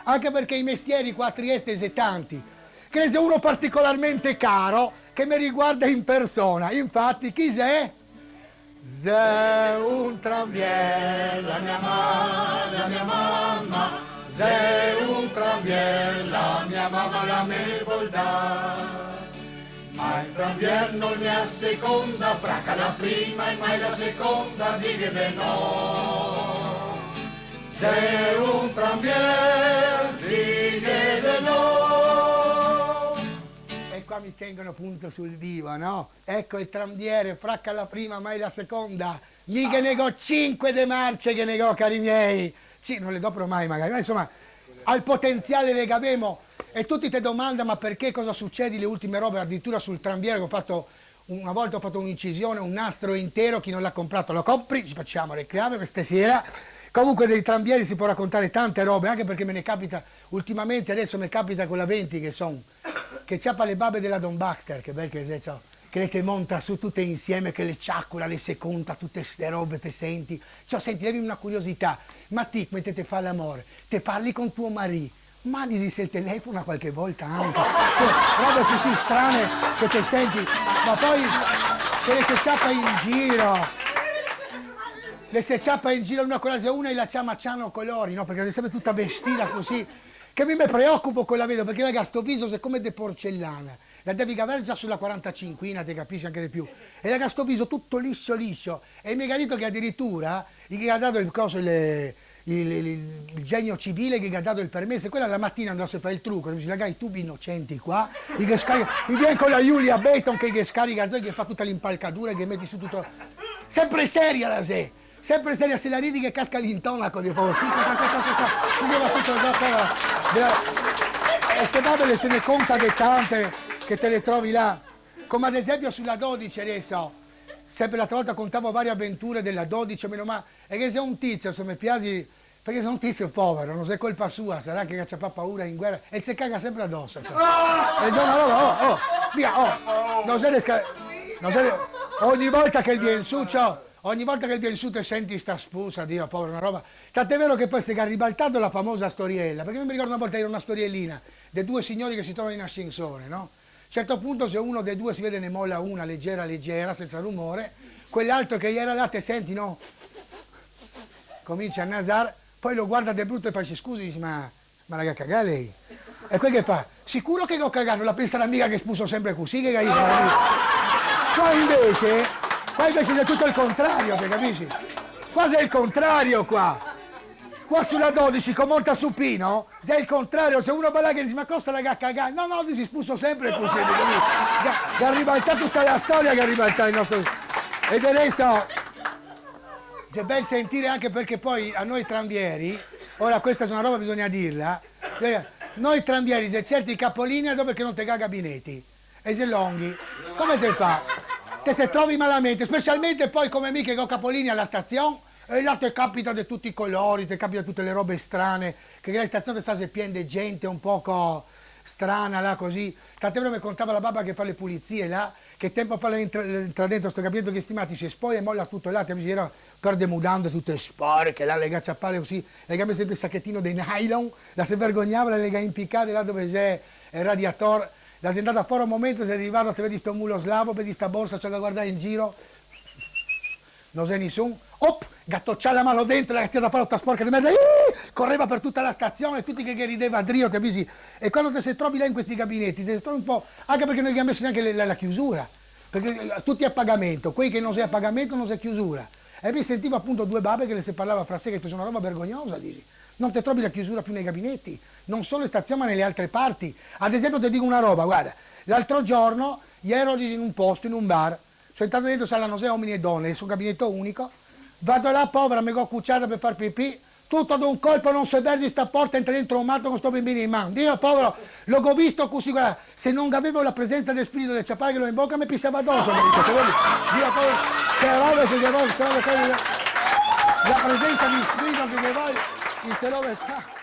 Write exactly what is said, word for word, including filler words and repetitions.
Anche perché i mestieri qua a Trieste xe tanti. Che xe uno particolarmente caro, che me riguarda in persona. Infati, chi xe? Xe un tranvier, la mia ma-, la mia mama, xe un tranvier, la mia mama la me vol dar. Ma el tranvier no el me seconda, fraca la prima e mai la seconda, dighe de no. Xe un tranvier, dighe de no. E qua mi tengono appunto sul vivo, no? Eco el tranvier, fraca la prima, mai la seconda. Mi ghe ne go cinque de marce, ghe ne go, cari miei. Sì, no le dopro mai magari, ma insoma, al potenziale le gavemo. E tuti te domanda, ma perché, cosa sucedi, le ultime robe, adiritura sul tranvier che go fato, una volta go fato un'incisione, un nastro intero, chi no l'ha comprato lo compri, ci faciamo reclami questa sera. Comunque dei tranvieri si pol racontare tante robe, anche perché me ne capita, ultimamente, adeso me capita co la venti che son, che ciapa le babe dela Don Baxter, che bel che xe, ciò, che le te monta su tute insieme, che le ciacula, le seconda, tute ste robe, te senti. Ciò, senti, levime una curiosità, ma ti, mentre te fa l'amor, te parli con tuo marì? Ma disi, se el telefona qualche volta anca. Cioè, robe cusì strane che te senti, ma poi che le se ciapa in giro. Le se ciapa in giro una co l'altra, una e la ciama Ciano Colori, no? Perché xe sempre tuta vestida cusì. Che mi me preocupo co la vedo, perché la ga sto viso, xe come de porcellana. La devi aver già su la quarantacinquina, te capisi, anche de più. E la ga sto viso tuto liso, liso. E i me ga dito che adiritura i ghe ga dato el coso, el, el, el, el genio civile che ghe ga dato el permeso. E quela la matina andase a far el truco, la ga i tubi inocenti qua, i ghe scarica, i vien co la Julia Beton che i ghe scarica, i ghe fa tuta l'impalcatura, i ghe meti su tuto. Sempre seria la xe. Sempre seria, se la ridi che casca l'intonaco, digo, oh, tuta, tuta, tuta, tuta, tuta, tuta, tuta, tuta. E ste babe se ne conta de tante che te le trovi là. Come ad esempio sulla dodici adeso. Sempre l'altra volta contavo varie aventure dela dodici, meno ma-, e che xe un tizio, se me piasi, perché xe un tizio povero, no xe colpa sua, sarà che el ga ciapà paura in guera, e se caga sempre adoso, cioè. E xe una roba, oh, oh, via, oh, no xe le sca-, no xe le-, ogni volta che el vien su, ciò, Ogni volta che el vien su te senti sta spusa, Dio, povero, una roba. Tant'è vero che poi se ga ribaltà la famosa storiela, perché mi me ricordo una volta, iera una storielina de due signori che se trova in ascensore, no? A un certo punto xe uno de due, se vede, ne mola una legera legera, sensa rumore, quel'altro che iera là te senti, no? Comincia a nasar, poi lo guarda de bruto e fa: "Scusi", disi, "ma Ma la ga cagà lei?" E quel che fa: "Sicuro che go cagà, no la pensarà miga che spuso sempre cusì", che ga dito, ma capito? Qua invece, qua invece xe tuto el contrario, te capisi? Qua xe el contrario, qua. Qua sulla dodici, co monta su Pino, xe el contrario, se uno va là che disi: "Ma cosa la ga cagà?" "No, no", disi, "spuso sempre cusì", te capisi? Ga, ga ribaltà tuta la storia, ga ribaltà el nostro... E del resto, xe bel sentire anche perché poi a noi tranvieri, ora questa xe una roba, bisogna dirla, eh, noi tranvieri xe certi capolinea dove che no te ga gabineti, e xe longhi. Come te fa? Te se trovi malamente, specialmente poi come mi che go capolinea ala stazion, e là te capita de tuti i colori, te capita tute le robe strane, che la stazion, te sa, xe pien de gente un poco strana là cusì. Tant'è vero, me contava la baba che fa le pulizie là, che tempo fa la entra, entra dentro sto gabinete che sti mati se spoia e mola tuto là, te capisi, iera par de mudande tute sporche, là, le ga ciapade cusì, le ga mese dentro el sachetino de nylon, la se vergognava, la le ga impicade là dove xe el radiator, la xe ndada fora un momento, xe rivada, te vedi sto mulo slavo, vedi sta borsa, ciò, che guarda in giro, no xe nisun. Op! Ga tocià la man dentro, la ga tirà fora tuta sporca de merda. Ih! Coreva par tuta la stazion, tuti che, che rideva drio, te capisi? E quando te se trovi là in questi gabineti, te se trovi un po', anche perché no i ga meso gnanca le, la, la chiusura, perché, eh, tuti a pagamento, quei che no xe a pagamento no xe chiusura. E mi sentivo appunto due babe che le se parlava fra se, che xe una roba vergognosa, disi. No te trovi la chiusura più nei gabineti, no solo in stazion ma nele altre parti. Ad esempio, te digo una roba, guarda, l'altro giorno iero in un posto, in un bar, So entrà dentro, sala, no xe omini e done, xe un gabineto unico. Vado là, povera, me go cuciada par far pipì. Tuto ad un colpo no se verzi sta porta, entra dentro un mato co sto bimbino in man. Dio povero, lo go visto cusì, guarda, se no gavevo la presenza del spirito de ciaparghelo in boca, me pisava adoso, capito? Te vedi? Dio povero, che robe, che robe, ste robe qua, la presenza de spirito che ghe vol in ste robe qua.